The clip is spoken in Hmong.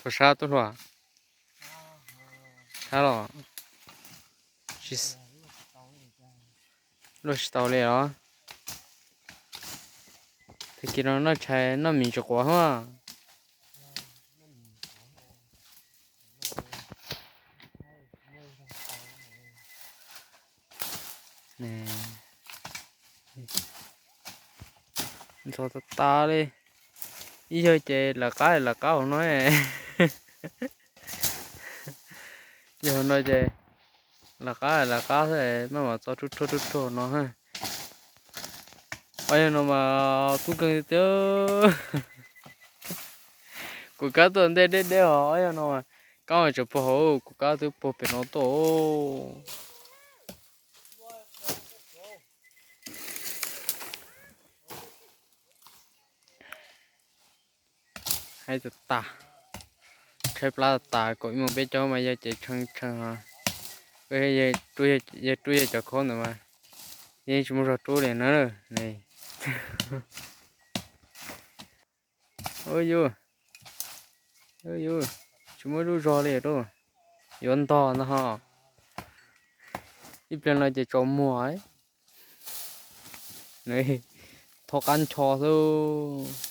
Puas sab tub hluas? Sab los? Luaj tsis tau li os. Tag kis no noj tshais noj mis tsis quav hos. Ntxhov tas tas li. Ib yawg ces lawv qab lawv qab hauv no. Yog hauv no ces lawv qab lawv qab xwb, maj mam txo ruaj ruaj ruaj ruaj no. Os, yog no mas kub kawg tiag. Kuv kab tuaj ntej deb deb os, yog no mas kab mas tseem puag hauv, kuv kab twb puag pem no tuaj. Haib tas tas, tshaib plab tas tas, kaum ib moos peb caug mas yog ces tshee tshee os. Yog rub yog cov khaub ntawd mas yeej tsis muaj zog rub li na. Ua yus, ua yus, tsis muaj lub zog li lauj. Yuav ntog ntag ho. Ib pliag no ces tsaus muag. Thov qab ncho xwb.